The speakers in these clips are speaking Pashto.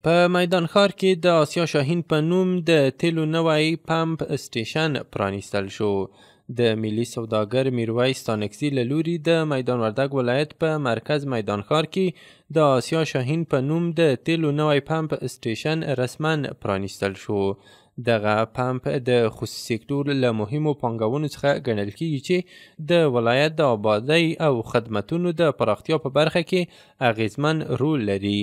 په میدان ښار کې د آسیا شاهین په نوم د تیلو نوی پمپ سټیشن پرانیستل شو. د ملي سوداګر میرویس ستانکزي له لوري د میدان وردګ ولایت په مرکز میدان ښار کې د آسیا شاهین په نوم د تیلو نوی پمپ سټیشن رسما پرانیستل شو. دغه پمپ د خصوصي سکتور له مهمو پانګونو څخه ګڼل کیږي چې د ولایت د آبادۍ او خدمتونو د پراختیا په برخه کې اغیزمن رول لري.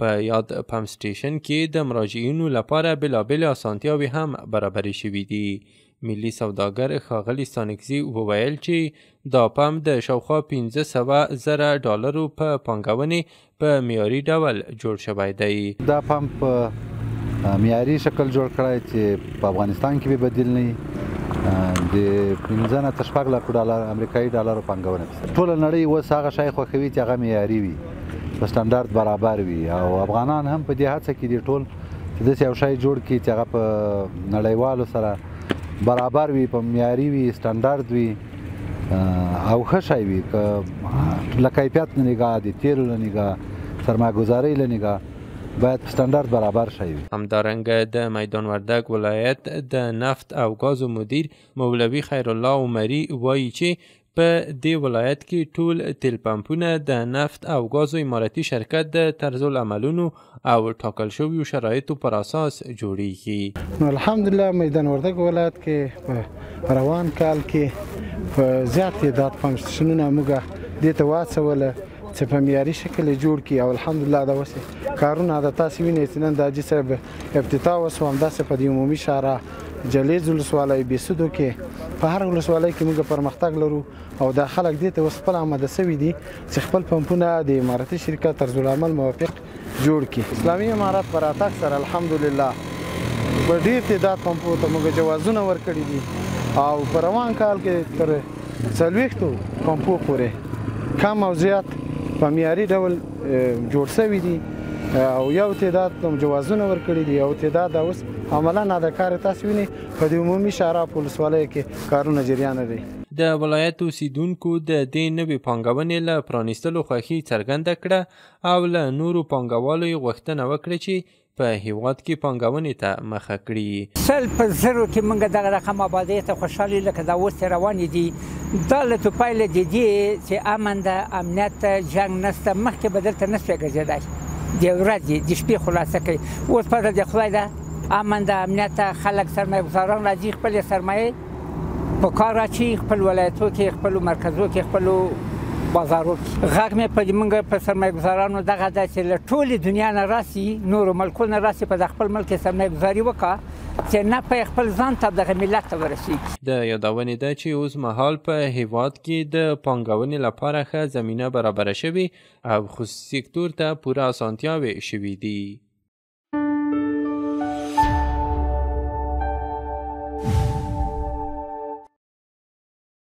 په یاد پمپ سټیشن کې د مراجعینو لپاره بېلابېلې اسانتیاوې هم برابرې شوې دي. ملي سوداګر ښاغلي ستانکزي وویل چې دا پمپ د شاوخوا 500,000 ډالرو په پانګونې په معیاري ډول جوړ شوی دی. دا پمپ په معیاري شکل جوړ کړی چې په افغانستان کې به بدیل نه وي. د 5 نه تر 6 لکو ډالر امریکایي ډالرو پانګونه. ټوله نړۍ اوس هغه شی خوښوي چې هغه معیاري وي، په سټنډرډ برابر وي، او افغانان هم په دې هڅه کې دي ټول چې داسې یو شی جوړ کړي چې هغه په نړیوالو سره برابر وي، په معیاري وي، سټنډرډ وي او ښه شی وي. که له کیفیت له نګاه، د تیلو له نګاه، سرمایه ګذارۍ له نګاه باید په سټنډرډ برابر شی وي. همدارنګه د میدان وردګ ولایت د نفت او ګازو مدیر مولوي خیرالله عمري وایي چې په دې ولایت کې ټول تیل پمپونه د نفت او ګازو امارتي شرکت د طرزالعملونو او ټاکل شویو شرایطو پر اساس جوړیږي. نو الحمدلله میدان وردګ ولایت کې په روان کال کې په زیات تعداد پمپ سټیشنونه موږ دې ته وهڅوله چې په معیاري شکل یې جوړ کړي، او الحمدلله دا اوس کارونه د تاسې وینئ چې نن د حاجي صاحب افتتاح وشوه. همداسې په دې عمومي شارع جلیز ولسوالۍ، بیسودو کې، په هر ولسوالۍ کې موږ پرمختګ لرو، او دا خلک دې ته اوس خپل آماده سوي دي چې خپل پمپونه د امارتي شرکت طرزالعمل موافق جوړ کړي. اسلامي امارت په راتګ سره الحمدلله په ډېر تعداد پمپو ته موږ جوازونه ورکړي دي، او په روان کال کې تر 40 پمپو پورې کم او زیات په معیاري ډول جوړ سوي دي، او یو تعداد جوازونه ورکړي دي، او تعداد اوس عملا د کار تاسو وینئ په دې عمومي شارع په ولسوالۍ کې کارونه جریان لري. د ولایت اوسیدونکو د دې نوې پانګونې له پرانیستلو خوښي څرګنده کړه او له نورو پانګوالو یې غوښتنه وکړه چې په هیواد کې پانګونې ته مخه کړي. 100 په 100 کې موږ دغه رقم آبادۍ ته خوشحال یو لکه دا اوس چې روانې دي. دا له پایله د دې چې امن ده، امنیت ده، جنګ نشته. مخکې به دلته نه شوی ګرځېدای، د ورځې د شپې خلاصه کوي. اوس فضل د خدای ده، امن ده، امنیت ده، خلک سرمایه ګذاران راځي، خپلې سرمایې په کار اچي، خپل ولایتو کې، خپلو مرکزو کې، خپلو بازارو کې. غږ مې په موږ په سرمایه ګذارانو دغه ده چې له ټولې دنیا نه راسي، نورو ملکونو نه راسي، په خپل ملک کې سرمایه ګذاري وکړه چې نه په خپل ځان ته دغه ملت ته ورسیږي. د یادونې ده چې اوس مهال په هیواد کې د پانګونې لپاره ښه زمینه برابره شوې او خصوصي سکتور ته پوره اسانتیاوې شوې دي.